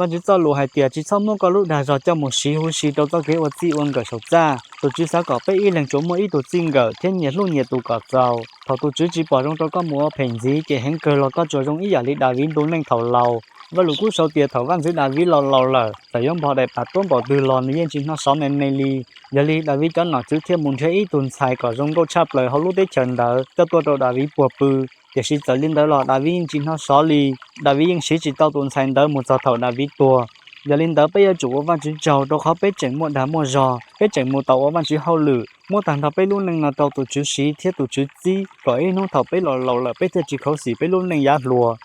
Vajtswv txoj lus hais tias tsis txhob muab koj lub dag zog coj mus siv huv si rau txoj kev ua txij ua nkawm saum txaj. Tus Tswv xav kom peb ib leeg tsuas muaj ib tug txij nkawm thiab nyias hlub nyias tus kom txaus. Thaum tus Tswv tsis pom zoo rau koj mus ua phem ntxiv ces heev kawg los koj tsuas zoo ib yam li Daviv ntu neej thaum laus. Vajluskub sau tias thaum Vaj ntxwv Daviv laus laus lawm, txawm yuav npog daim pam tuab npaum twg los nws yeej tsis hnov sov me me li. Yog li Daviv cov nom tswv thiaj mus nrhiav ib tug ntxhais kom zoo nkauj tshaj plaws hauv lub teb chaws ntawd coj tuaj rau Daviv puag pw. Tiam sis txawm li ntawd los Daviv yeej tsis hnov sov li. Daviv yeej siv tsis tau tus ntxhais ntawd mus txog thaum Daviv tuag. Yog li ntawd peb yuav tsum ua Vajtswv tsaug rau qhov peb tseem muaj dag muaj zog, peb tseem mus tau ua Vajtswv hauj lwm, muab tag nrho peb lub neej no rau tus Tswv siv thiab tus Tswv txib, kom ib hnub thaum peb laus laus lawm peb thiaj tsis khuv xim peb lub neej yav hluas.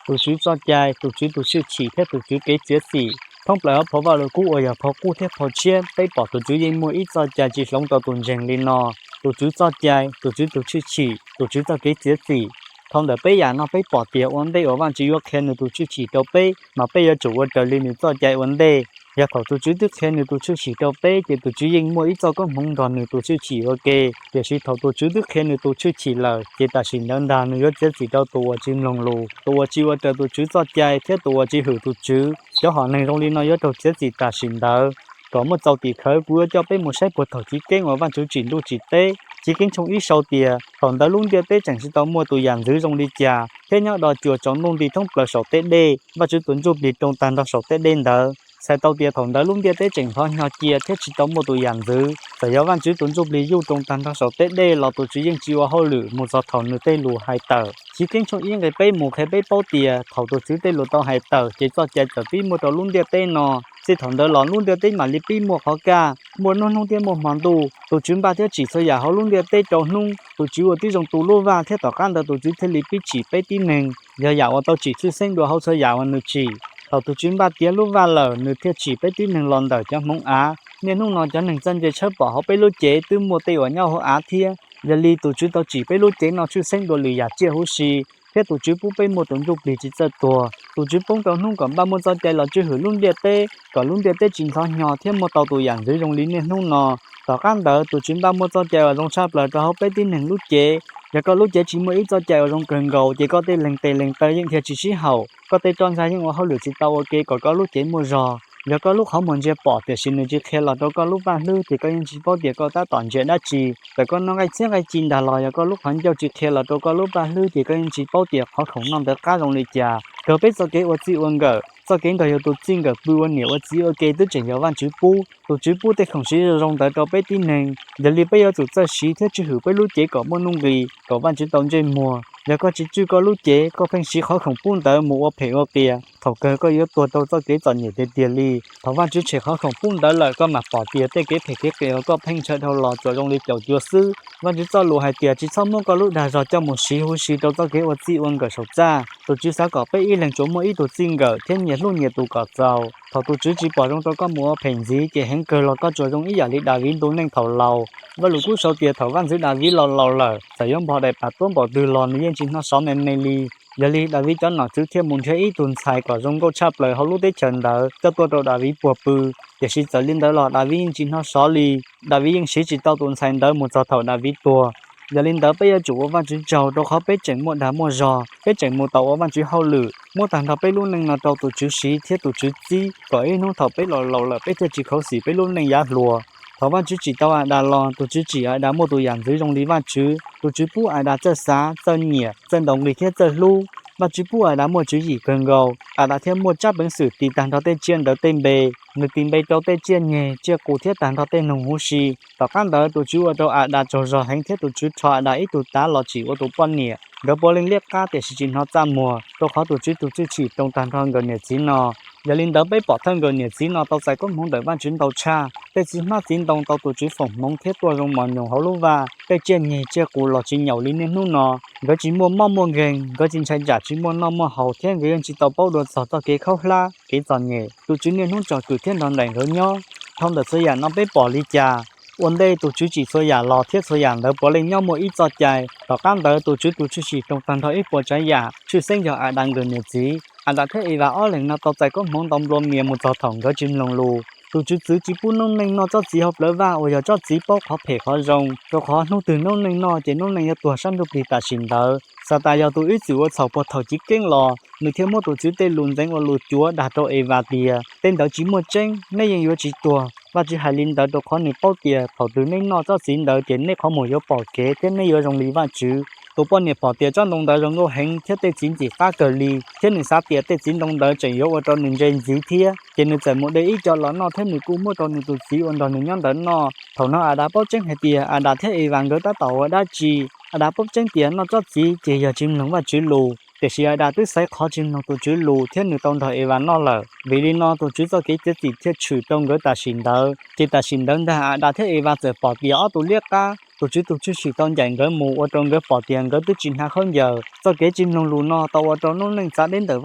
Tus Tswv txoj cai, tus Tswv tus tshwj chim thiab tus Tswv kev txiav txim. Thoob plaws hauv phau Vajluskub uas yog phau qub thiab phau tshiab peb pom tus Tswv yeej muaj ib txoj cai tsis hloov rau tus ntseeg li no: tus Tswv txoj cai, tus Tswv tus tshwj chim, tus Tswv txoj kev txiav txim. Dhau ntawm peb yam no peb pom tias ua ntej uas Vajtswv yuav qhia nws tus tshwj chim rau peb mas peb yuav tsum ua raws li nws txoj cai ua ntej. Yog thaum tus Tswv twb qhia nws tus tshwj chim rau peb ces tus Tswv yeej muaj ib txoj koob hmoov nrog nws tus tshwj chim ua ke. Tiam sis thaum tus Tswv twb qhia nws tus tshwj chim lawm ces tam sim ntawd ntag nws yuav txiav txim rau tus uas tsis mloog lus, tus uas tsis ua raws tus Tswv txoj cai thiab tus uas tsis hwm tus Tswv. Cov hom neeg zoo li no yuav raug txiav txim tam sim ntawd. Kom muaj txaus tim khawv kuv yuav coj peb mus saib puag thaum chiv keeb uas Vajtswv tsim ntuj tsim teb. Chiv keeb tshooj ib sau tias thaum ntawd lub ntiaj teb tseem tsis tau muaj tus yam ntxwv zoo li cas thiab nyob do cuas tsaus ntuj nti thoob plaws saum tej dej, Vajtswv tus ntsuj plig roos tag nrho saum tej dej ntawd. Txhais tau tias thaum ntawd lub ntiaj teb tseem hnov hnyo cia thiab tsis tau muaj tus yam ntxwv. Txawm yog Vajtswv tus ntsuj plig yuj roos tag nrho saum tej dej los tus Tswv yeej tsis ua hauj lwm mus txog thaum nws tej lus hais tawm. Chiv keeb tshooj ib nqe peb mus qhia peb paub tias thaum tus Tswv tej lus tau hais tawm ces txoj cai txawm pib muaj rau lub ntiaj teb no. Txij thaum ntawd los lub ntiaj teb mam li pib muaj qhov kaj, muaj hnub hnub thiab muaj hmo ntuj. Tus Tswv npaj thiab tsim txhua yam hauv lub ntiaj teb rau hnub. Tus Tswv ua tib zoo tu lub vaj thiab tom qab ntawd tus Tswv thiaj li pib tsim peb tib neeg, yog yam uas tau tsim tshwj xeeb dua hauv txhua yam uas nws tsim. Thaum tus Tswv npaj tiav lub vaj lawm nws thiaj tsim peb tib neeg los ntawm cov hmoov av. Niaj hnub no cov neeg txawj ntse tshawb pom hauv peb lub cev twb muaj tej uas nyob hauv av thiab. Yog li tus Tswv tau tsim peb lub cev no tshwj xeeb dua lwm yam tsiaj huv si, thiab tus Tswv pub peb muaj tus ntsuj plig tsis txawj tuag. Tus Tswv poob rau hnub kom npaj muaj txoj cai los tswj hwm lub ntiaj teb, kom lub ntiaj teb tsis hnov hnyo thiab muaj tau tus yam ntxwv zoo li niaj hnub no. Tom qab ntawd tus Tswv npaj muaj txoj cai uas zoo tshaj plaws rau hauv peb tib neeg lub cev. Yog koj lub cev tsis muaj ib txoj cai uas zoo kawg nkaus ces koj tej leeg tes leeg taw yeej dhia tsis sib haum, koj tej roj ntsha yeej ua hauj lwm tsis tau ua ke kom koj lub cev muaj zog. Yog koj lub qhov muag ntsia pom tiam sis nws tsis qhia los rau koj lub paj hlwb ces koj yeej tsis paub tias koj tab tom ntsia dab tsi. Txawm koj noj nqaij txhiab nqaij ci ntag los yog koj lub qhov ncauj tsis qhia los rau koj lub paj hlwb ces koj yeej tsis paub tias qhov khoom noj ntawd qab zoo li cas. Raug peb txoj kev ua txij ua nkawm, txoj kev nrog yus tus txij nkawm pw ua niam ua txiv ua ke twb tseem yog Vajtswv pub. Tus Tswv pub tej khoom siv zoo zoo ntawd rau peb tib neeg, yog li peb yuav tsum txawj siv thiab tswj hwm peb lub cev kom muaj nuj nqis, kom Vajtswv tau ntsej muag. Yog koj tsis tswj koj lub cev, koj pheej siv qhov khoom pub ntawd mus ua phem ua qias, thaum kawg koj yuav tuag rau txoj kev txom nyem tiag tiag li. Thaum Vajtswv tshem qhov khoom pub ntawd lawm koj mam pom tias tej kev phem kev qias uas koj pheej ntshaw dhau los tsuas zoo li caum cua xwb. Vajtswv txoj lus hais tias tsis txhob muab koj lub dag zog coj mus siv huv si rau txoj kev ua txij ua nkawm saum txaj. Tus Tswv xav kom peb ib leeg tsuas muaj ib tug txij nkawm thiab nyias hlub nyias tus kom txaus. Thaum tus Tswv tsis pom zoo rau koj mus ua phem ntxiv ces heev kawg los koj tsuas zoo ib yam li Daviv ntu neej thaum laus. Vajluskub sau tias thaum Vaj ntxwv Daviv laus laus lawm, txawm yuav npog daim pam tuab npaum twg los nws yeej tsis hnov sov me me li. Yog li Daviv cov nom tswv thiaj mus nrhiav ib tug ntxhais kom zoo nkauj tshaj plaws hauv lub teb chaws ntawd coj tuaj rau Daviv puag pw. Tiam sis txawm li ntawd los Daviv yeej tsis hnov sov li. Daviv yeej siv tsis tau tus ntxhais ntawd mus txog thaum Daviv tuag. Yog li ntawd peb yuav tsum ua Vajtswv tsaug rau qhov peb tseem muaj dag muaj zog, peb tseem mus tau ua Vajtswv hauj lwm, muab tag nrho peb lub neej no rau tus Tswv siv thiab tus Tswv txib, kom ib hnub thaum peb laus laus lawm peb thiaj tsis khuv xim peb lub neej yav hluas. Thaum Vajtswv tsim tau Adas los, tus Tswv tsim Adas muaj tus yam ntxwv zoo li Vajtswv. Tus Tswv pub Adas txawj xav, txawj nyiam, txawj ntaus nqi thiab txawj hlub. Vajtswv pub Adas muaj tswv yim kawg nkaus. Adas thiaj muaj tsab peev xwm tis tag nrho tej tsiaj ntawd tej npe. Nws tis npe rau tej tsiaj nyeg, tsiaj qus thiab tag nrho tej noog huv si. Tom qab ntawd tus Tswv ua rau Adas tsaug zog heev thiab tus Tswv rho Adas ib tug tav los tsim ua tus poj niam. Nkawd puav leej liab qab tiam sis tsis hnov txaj muag, rau qhov tus Tswv tus tshwj chim roos tag nrho nkawd niam txiv no. Yog li ntawd peb pom thawj nkawd niam txiv no tau txais koob hmoov ntawm Vajtswv ntau tshaj. Tej txiv hmab txiv ntoo tau tus Tswv foom hmoov thiab tuaj zoo mos nyoos hauv lub vaj. Tej tsiaj nyeg tsiaj qus los tsis nyaum li niaj hnub no. Nkawd tsis muaj mob muaj nkeeg, nkawd tsis ntshai tsam tsis muaj noj muaj haus thiab nkawd yeej tsis tau paub dua txog txoj kev khaub hlab, kev txom nyem. Tus Tswv niaj hnub tsom kwm thiab nrog nraim nkawd nyob. Dhau ntawm txhua yam no peb pom li cas? Ua ntej tus Tswv tsim txhua yam los thiab txhua yam ntawd puav leej nyob muaj ib txoj cai. Tom qab ntawd tus Tswv tus tshwj chim roos tag nrho ib puas tsav yam, tshwj xeeb yog Adas nkawd niam txiv. Adas thiab Evas ob leeg no tau txais koob hmoov ntau nplua mias mus txog thaum nkawd tsis mloog lus. Tus Tswv txwv tsis pub noob neej noj tsob txiv hauv plawv vaj uas yog tsob txiv paub qhov phem qhov zoo, rau qhov hnub twg noob neej noj ces noob neej yuav tuag sab ntsuj plig tam sim ntawd. Xatas yog tus ib txwm ua txhaum puag thaum chiv keeb los, nws thiaj muab tus Tswv tej lus ntxeev ua lus cuav dag rau Evas tias, Tej ntawd tsis muaj tseeb, nej yeej yuav tsis tuag. Vajtswv hais li ntawd rau qhov nws paub tias thaum twg nej noj tsob txiv ntawd ces nej qhov muag yuav pom kev thiab nej yuav zoo li Vajtswv. Tus poj niam pom tias tsob ntoo ntawd zoo nkauj heev thiab tej txiv ntxim qab kawg li, thiab nws xav tias tej txiv ntoo ntawd tseem yuav ua rau nws ntse ntxiv thiab, ces nws txawm mus de ib co los noj thiab nws kuj muab rau nws tus txiv uas nrog nws nyob ntawd noj. Thaum no Adas paub tseeb hais tias Adas thiab Evas nkawd tab tom ua dab tsi. Adas paub tseeb tias noj tsob txiv ces yog tsis mloog Vajtswv lus, tiam sis Adas twb xaiv qhov tsis mloog tus Tswv lus thiab nws tau nrog Evas noj lawm. Vim li no tus Tswv txoj kev txiav txim thiaj tshwm rau nkawd tam sim ntawd. Ces tam sim ntawd ntag Adas thiab Evas txawm pom tias ob tug liab qab. Tus Tswv tus tshwj sim tau ncaim nkawd mus ua rau nkawd pom tias nkawd twb tsis hnav khaub ncaws. Txoj kev tsis mloog lus no tau ua rau noob neej txav deb ntawm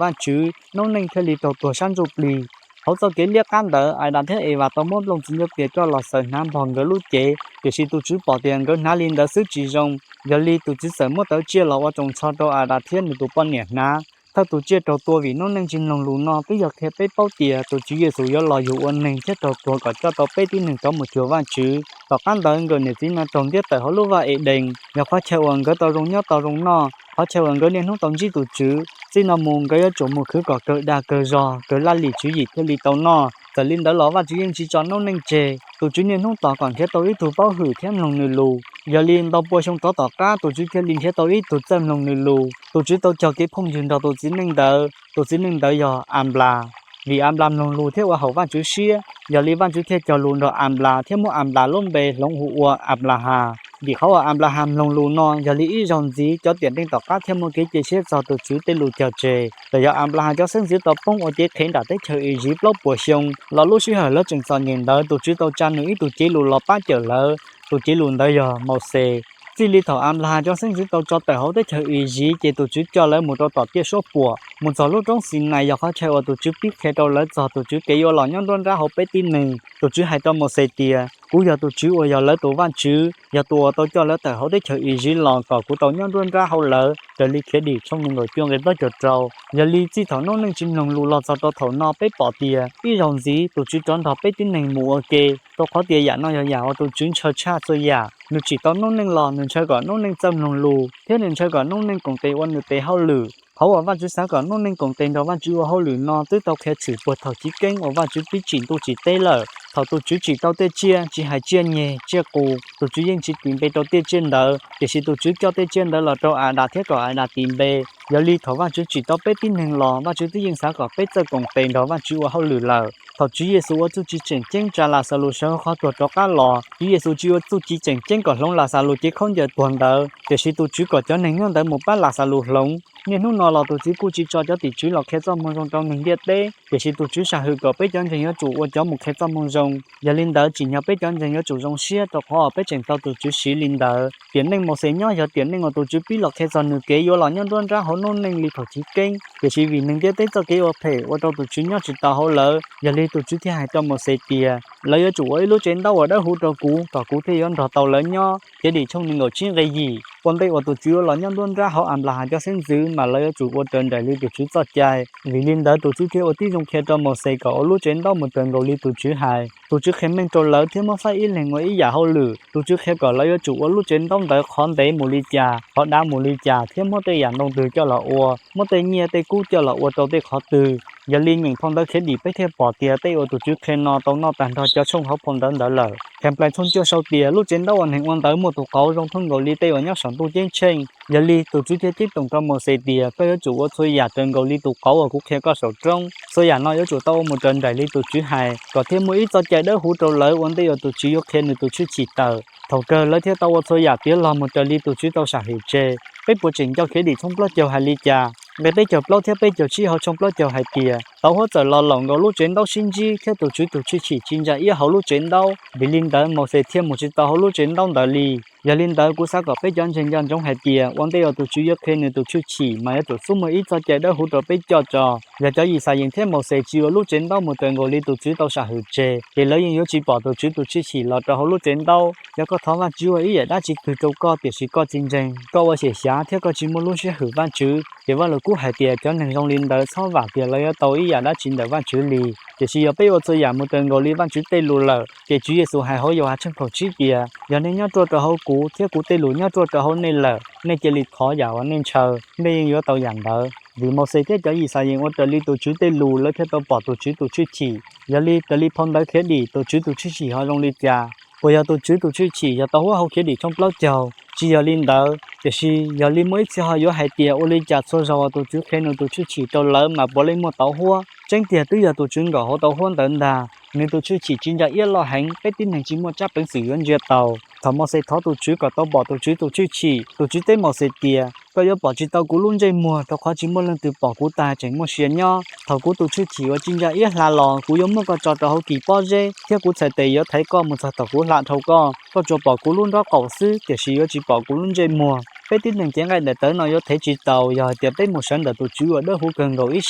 Vajtswv, noob neej thiaj li raug tuag sab ntsuj plig. Hauv txoj kev liab qab ntawd Adas thiab Evas tau muab nplooj txiv ncauj plias coj los xaws hnav npog nkawd lub cev, tiam sis tus Tswv pom tias nkawd hnav li ntawd xwb tsis zoo. Yog li tus Txiv txawm muab tawv tsiaj los ua tsoos tsho rau Adas thiab nws tus poj niam hnav. Thawj tus tsiaj raug tua vim noob neej tsis mloog lus no twb yog qhia peb paub tias tus Tswv Yexus yuav los yug ua neeg thiab raug tuag kom coj tau peb tib neeg rov mus cuag Vajtswv. Tom qab ntawd nkawm niam txiv no raug ntiab tawm hauv lub vaj Edees, yog qhov chaw uas nkawd tau zoo nyob tau zoo noj, qhov chaw uas nkawd niaj hnub tau ntsib tus Tswv. Txij no mus nkawd yuav tsum mus khwv kom kawg dag kawg zog, kawg laj lim tswv yim thiaj li tau noj. Txawm li ntawd los Vajtswv yeej tsis tso noob neej tseg. Tus Tswv niaj hnub tos kom nrhiav tau ib tug paub hwm thiab mloog nws lus. Yog li ntau pua xyoo rov tom qab tus Tswv thiaj li nrhiav tau ib tug txawj mloog nws lus. Tus Tswv tau cog kev phooj ywg nrog tus txiv neej ntawd, tus txiv neej ntawd yog Anplas. Vim Anplas mloog lus thiab ua haum Vajtswv siab, yog li Vajtswv thiaj cog lus nrog Anplas thiab muab Anplas lub npe hloov hu ua Anplahas. Vim qhov uas Anplahas mloog lus no, yog li ib zaug ntxiv cov tiam neej tom qab thiaj muaj kev cia siab txog tus Tswv tej lus cog tseg. Txawm yog Anplahas cov xeeb ntxwv tau poob ua cev qhev nram teb chaws Iziv plaub puas xyoo los lub sij hawm lawv tseem txom nyem ntawd tus Tswv tau tsa nws ib tug cev lus los pab cawm lawv. Tus cev lus ntawd yog Mauxes. Txij li thaum Anplahas cov xeeb ntxwv tau tso tawm hauv teb chaws Iziv ces tus Tswv coj lawv mus rau tom tiaj suab puam, mus txog lub roob Xinais yog qhov chaw uas tus Tswv pib qhia rau lawv txog tus Tswv kev yuav los nyob nruab nrab hauv peb tib neeg. Tus Tswv hais rau Mauxes tias, Kuv yog tus Tswv uas yog lawv tus Vajtswv, yog tus uas tau coj lawv tawm hauv teb chaws Iziv los kom kuv tau nyob nruab nrab hauv lawv. Raws li Khiavdim tshooj nees nkaum cuaj nqe plaub caug rau. Yog li txij thaum noob neej tsis mloog lus los txog rau thaum no peb pom tias ib zaug ntxiv tus Tswv rov nrog peb tib neeg mus ua ke, rau qhov tias yam no yog yam uas tus Tswv ntshaw tshaj txhua yam. Nws tsim tau noob neej los nws ntshaw kom noob neej txawj mloog lus, thiab nws ntshaw kom noob neej koom tes ua nws tes hauj lwm. Qhov uas Vajtswv xav kom noob neej koom tes nrog Vajtswv ua hauj lwm no twb tau qhia tshwm puag thaum chiv keeb uas Vajtswv pib tsim ntuj tsim teb lawm. Thaum tus Tswv tsim tau tej tsiaj, tsis hais tsiaj nyeg, tsiaj qus, tus Tswv yeej tsis tis npe rau tej tsiaj ntawd, tiam sis tus Tswv coj tej tsiaj ntawd los rau Adas thiab kom Adas tis npe. Yog li thaum Vajtswv tsim tau peb tib neeg los, Vajtswv twb yeej xav kom peb txawj koom tes nrog Vajtswv ua hauj lwm lawm. Thaum Tswv Yexus ua txuj ci tseem ceeb tsa Laxalus sawv hauv qhov tuag rov qab los, Tswv Yexus tsis ua txuj ci tseem ceeb kom hloov Laxalus cev khaub ncaws tuag ntawd, tiam sis tus Tswv kom cov neeg nyob ntawd mus pab Laxalus hloov. Niaj hnub no los tus Tswv kuj tsis tso cov tim tswv los qhia Txojmoo Zoo rau neeg ntiaj teb, tiam sis tus Tswv sam hwm kom peb cov ntseeg yuav tsum ua cov mus qhia Txojmoo Zoo. Yog li ntawd tsim nyog peb cov ntseeg yuav tsum zoo siab rau qhov uas peb tseem tau tus Tswv siv li ntawd. Tiam neej Mauxes nyob yog tiam neej uas tus Tswv pib los qhia txog nws kev yuav los nyob nruab nrab hauv noob neej li thaum chiv keeb, tiam sis vim neeg ntiaj teb txoj kev ua phem ua rau tus Tswv nyob tsis tau hauv lawv. Yog li tus Tswv thiaj hais rau Mauxes tias, Lawv yuav tsum ua ib lub tsev ntaub uas dawb huv rau kuv, kom kuv thiaj yuav nrog tau lawv nyob. Khiavdim tshooj nees nkaum tsib nqe yim. Ua ntej uas tus Tswv yuav los nyob nruab nrab hauv Anplahas cov xeeb ntxwv mas lawv yuav tsum ua raws nraim li tus Tswv txoj cai. Vim li ntawd tus Tswv thiaj ua tib zoo qhia rau Mauxes kom ua lub tsev ntaub mus raws nkaus li tus Tswv hais. Tus Tswv qhia meej rau lawv thiab muab faib ib leeg ua ib yam hauj lwm. Tus Tswv qhia kom lawv yuav tsum ua lub tsev ntaub ntawd qhov ntev mus li cas, qhov dav mus li cas thiab muab tej yam ntoo twg coj los ua, muab tej nyiaj tej kub coj los ua rau tej qhov twg. Yog li nyeem phau ntawv Khiavdim peb thiaj pom tias tej uas tus Tswv qhia no tau noj tag nrho cov tshooj hauv phau ntawv ntawd lawm. Henplais tshooj cuaj sau tias lub tsev ntaub uas neeg ua ntawd muaj tus qauv zoo thooj nkaus li tej uas nyob saum ntuj ceeb tsheej. Yog li tus Tswv thiaj ceeb toom rau Mauxes tias, Koj yuav tsum ua txhua yam raws nkaus li tus qauv uas kuv qhia koj saum roob. Txhua yam no yuav tsum tau ua mus raws nraim li tus Tswv hais, kom thiaj muaj ib txoj cai dawb huv rau lawv ua ntej uas tus Tswv yuav qhia nws tus tshwj chim tawm. Thaum kawg lawv thiaj tau ua txhua yam tiav los mus raws li tus Tswv tau sam hwm tseg. Peb puas tseem nco Khiavdim tshooj plaub caug hais li cas? Nqe peb caug plaub thiab peb caug tsib hauv tshooj plaub caug hais tias, Tauv huab txawm los laum nkaus lub tsev ntaub sib ntsib thiab tus Tswv tus tshwj chim tsis ntsa iab hauv lub tsev ntaub. Vim li ntawd Mauxes thiaj mus tsis tau hauv lub tsev ntaub ntawd li. Yog li ntawd kuv xav kom peb cov ntseeg nco ntsoov hais tias ua ntej uas tus Tswv yuav qhia nws tus tshwj chim mas yuav tsum xub muaj ib txoj cai dawb huv rau peb coj tso. Yog cov Yixalayees thiab Mauxes tsis ua lub tsev ntaub mus raws nkaus li tus Tswv tau sam hwm tseg, ces lawv yeej yuav tsis pom tus Tswv tus tshwj chim los rau hauv lub tsev ntaub. Yog koj thov Vajtswv ua ib yam dab tsi twg rau koj tiam sis koj tsis ntseeg, koj ua xyem xyav thiab koj tsis muaj lub siab hwm Vajtswv, ces Vajluskub hais tias cov neeg zoo li ntawd txhob vam tias lawv yuav tau ib yam dab tsi ntawm Vajtswv li. Tiam sis yog peb ua txhua yam mus raws nkaus li Vajtswv tej lus lawm, ces Tswv Yexus hais hauv Yauhas tshooj kaum tsib tias, yog nej nyob ruaj rau hauv kuv thiab kuv tej lus nyob ruaj rau hauv nej lawm, nej cia li thov yam uas nej ntshaw, nej yeej yuav tau yam ntawd. Vim Mauxes thiab cov Yixalayees ua raws li tus Tswv tej lus, lawv thiaj tau pom tus Tswv tus tshwj chim. Yog li raws li phau ntawv Khiavdim, tus Tswv tus tshwj chim ho zoo li cas? Puas yog tus Tswv tus tshwj chim yog tau huab hauv Khiavdim tshooj plaub caug? Tsis yog li ntawd, tiam sis yog li muaj ib txhia ho yuav hais tias ua li cas txhua zaus uas tus Tswv qhia nws tus tshwj chim rau lawv mas puav leej muaj tauv huab. Tseeb tiag twb yog tus Tswv nkaum hauv tauv huab ntawd ntag, nws tus tshwj chim ci ntsa iab loj heev, peb tib neeg tsis muaj tsab peev xwm yuav ntsia taus. Thaum Mauxes thov tus Tswv kom tau pom tus Tswv tus tshwj chim, tus Tswv teb Mauxes tias, koj yuav pom tsis tau kuv lub ntsej muag, rau qhov tsis muaj leej twg pom kuv tag, tseem muaj sia nyob. Thaum kuv tus tshwj chim uas ci ntsa iab hla los, kuv yuav muab koj tso rau hauv kis pob zeb, thiab kuv txhais tes yuav thaiv koj mus txog thaum kuv hla dhau koj. Koj tsuas pom kuv lub nrob qaum xwb, tiam sis yuav tsis pom kuv lub ntsej muag. Peb tib neeg cev nqaij daim tawv no yuav thev tsis tau yog hais tias peb mus sawv ntawm tus Tswv uas dawb huv kawg nkaus ib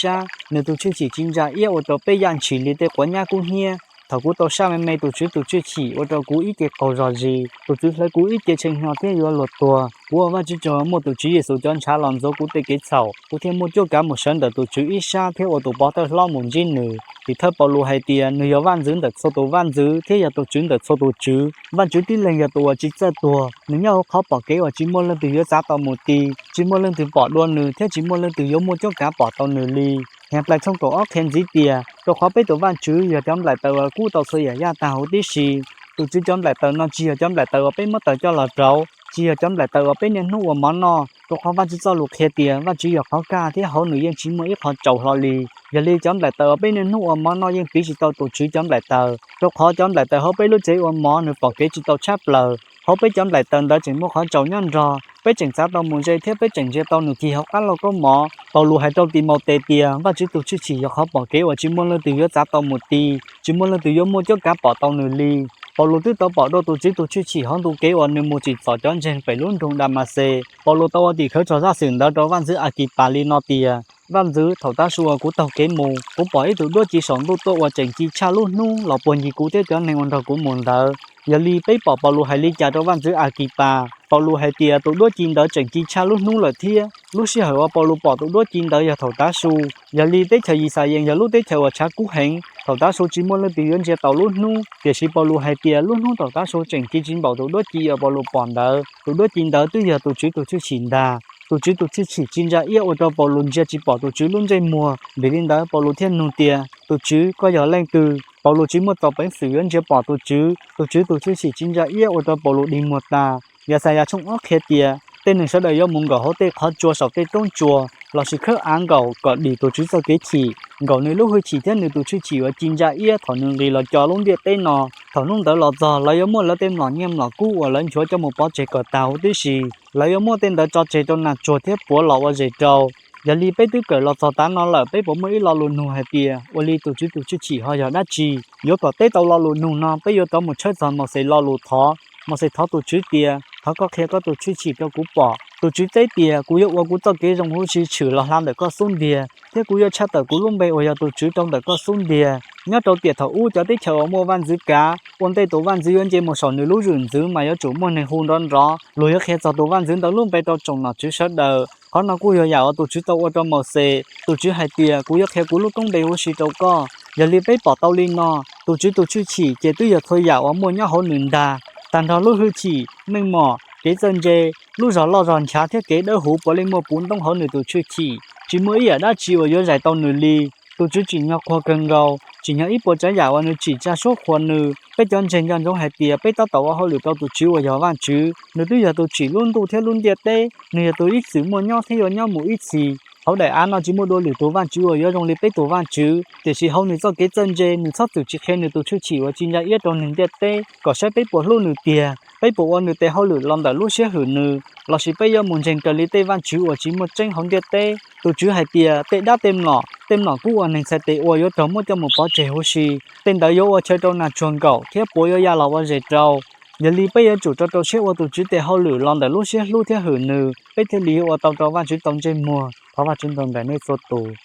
sab, nws tus tshwj chim ci ntsa iab ua rau peb yaj ntshis li tej quav nyab kub hnyiab. Thaum kuv tau saj me me tus Tswv tus tshwj chim ua rau kuv ib ce qaug zog zis, tus Tswv hlawv kuv ib ce tshee hnyo thiab yuav luag tuag. Kuv ua Vajtswv tsaug muaj tus Tswv Yexus cov ntshav los ntxuav kuv tej kev txhaum, kuv thiaj muaj cuab kav mus sawv ntawm tus Tswv ib sab thiab ua tus pov thawj hlob mus ntsib nws. Tim thawj Paulus hais tias nws yog vaj ntxwv ntawm txhua tus vaj ntxwv thiab yog tus tswv ntawm txhua tus tswv. Vajtswv tib leeg yog tus uas tsis txawj tuag, nws nyob hauv qhov pom kev uas tsis muaj leej twg yuav txav tau mus ti, tsis muaj leej twg pom dua nws thiab tsis muaj leej twg yuav muaj cuab kav pom tau nws li. Henplais tshooj kaum ob qhia ntxiv tias, rau qhov peb tus Vajtswv yog cov nplaim taws uas kub tau txhua yam yaj tag huv tib si. Tus Tswv cov nplaim taws no tsis yog cov nplaim taws uas peb muab taws coj los rauv, tsis yog cov nplaim taws uas peb niaj hnub ua mov noj, rau qhov Vajtswv txoj lus qhia tias Vajtswv yog qhov kaj thiab hauv nws yeej tsis muaj ib qho tsaus hlo li. Yog li cov nplaim taws uas peb niaj hnub ua mov noj yeej piv tsis tau tus Tswv cov nplaim taws, rau qhov cov nplaim taws hauv peb lub tsev ua mov nws pom kev tsis tau tshab plaws. Hauv peb cov nplaim taws ntawd tseem muaj qhov tsaus nyob nrog, peb tseem txav tau mus ze thiab peb tseem ntsia tau nws cig hauv qab lauj kaub mov. Paulus hais rau Timautes tias Vajtswv tus tshwj chim yog qhov pom kev uas tsis muaj leej twg yuav txav tau mus ti, tsis muaj leej twg yuav muaj cuab kav pom tau nws li. Paulus twb tau pom dua tus Tswv tus tshwj chim hauv ntu kev uas nws mus tsim txom cov ntseeg pem lub nroog Damaxes. Paulus tau ua tim khawv txog zaj xwm ntawd rau vaj ntxwv Akipas li no tias, vaj ntxwv, thaum tav su uas kuv taug kev mus, kuv pom ib tug duab ci saum ntuj tuaj uas tseem ci tshaj lub hnub los puag ncig kuv thiab cov neeg uas nrog kuv mus ntawd. Yog li peb pom Paulus hais li cas rau vaj ntxwv Akipas? Paulus hais tias tus duab ci ntawd tseem ci tshaj lub hnub lawm thiab. Lub sij hawm uas Paulus pom tus duab ci ntawd yog thaum tav su. Yog li teb chaws Yixalayees yog lub teb chaws uas tshav kub heev, thaum tav su tsis muaj leej twg yuav ntsia tau lub hnub. Tiam sis Paulus hais tias lub hnub thaum tav su tseem ci tsis npaum tus duab ci uas Paulus pom ntawd. Tus duab ci ntawd twb yog tus Tswv tus tshwj chim ntag. Tus Tswv tus tshwj chim ci ntsa iab ua rau Paulus ntsia tsis pom tus Tswv lub ntsej muag. Vim li ntawd Paulus thiaj nug tias, tus Tswv, koj yog leej twg? Paulus tsis muaj txoj peev xwm yuav ntsia pom tus Tswv. Tus Tswv tus tshwj chim ci ntsa iab ua rau Paulus dig muag tas. Yaxayas tshooj ob qhia tias tej neeg sawv daws yuav mus nkaum hauv tej qhov tsua saum tej roob tsua, lossis khawb av nkaum kom dim tus Tswv txoj kev chim, nkaum nws lub hwj chim thiab nws tus tshwj chim uas ci ntsa iab thaum nws nqis los co lub ntiaj teb no. Thaum hnub ntawd los txog, lawv yuav muab lawv tej mlom nyiaj mlom kub uas lawv nchuav coj mus pov tseg kom tag huv tib si. Lawv yuav muab tej ntawd tso tseg rau nag tsuag thiab puav los ua zes rau. Yog li peb twb kawm los txog tav no lawm, peb puas muaj ib lo lus nug hais tias ua li tus Tswv tus tshwj chim ho yog dab tsi? Yuav kom teb tau lo lus nug no, peb yuav rov mus tshawb txog Mauxes lo lus thov. Mauxes thov tus Tswv tias, thov koj qhia koj tus tshwj chim rau kuv pom. Tus Tswv teb tias, kuv yuav ua kuv txoj kev zoo huv si tshwm los hla ntawm koj xub ntiag, thiab kuv yuav tshaj tawm kuv lub npe uas yog tus Tswv rau ntawm koj xub ntiag. Nyob rau tiam thaum ub cov teb chaws uas muaj vaj ntxwv kav, ua ntej tus vaj ntxwv yuav nce mus saum nws lub zwm ntxwv mas yuav tsum muaj neeg hu nrov nrov, luag yuav qhia txog tus vaj ntxwv ntawd lub npe rau tsoom nom tswv sawv daws. Qhov no kuj yog yam uas tus Tswv tau ua rau Mauxes. Tus Tswv hais tias, kuv yuav qhia kuv lub koob npe huv si rau koj. Yog li peb pom tau li no, tus Tswv tus tshwj chim ces twb yog txhua yam uas muaj nyob hauv nws ntag, tag nrho lub hwj chim, meej mom, kev txawj ntse, lub zog loj zog nchav thiab kev dawb huv puav leej muaj puv ntoob hauv nws tus tshwj chim. Tsis muaj ib yam dab tsi uas yuav zais tau nws li. Tus Tswv tsim nyog qhuas kawg nkaus, tsim nyog ib puas tsav yam uas nws tsim tsa suab qhuas nws. Peb cov ntseeg nco ntsoov hais tias peb tab tom ua hauj lwm rau tus Tswv uas yog Vajtswv. Nws twb yog tus tsim lub ntuj thiab lub ntiaj teb, nws yog tus ib txwm muaj nyob thiab yuav nyob mus ib txhis. Hauv daim av no tsis muaj dua lwm tus Vajtswv uas yuav zoo li peb tus Vajtswv, tiam sis hauv nws txoj kev txawj ntse nws txhob txwm tsis qhia nws tus tshwj chim uas ci ntsa iab rau neeg ntiaj teb kom saib peb puas hlub nws tiag. Peb puas ua nws tes hauj lwm los ntawm lub siab hwm nws, lossis peb yuav mus ntseeg raws li tej vaj tswv uas tsis muaj tseeb hauv ntiaj teb? Tus Tswv hais tias tej dab tej mlom, tej mlom kub uas neeg txhais tes ua yuav raug muab coj mus pov tseg huv si. Tej ntawd yuav ua chaw rau nag tsuag nkaum thiab puav yuav ya los ua zes rau. Yog li peb yuav tsum rau rau siab ua tus Tswv tes hauj lwm los ntawm lub siab hlub thiab hwm nws, peb thiaj li yuav ua tau rau Vajtswv tau ntsej muag. Thov Vajtswv ntuas ntaim nej txhua tus.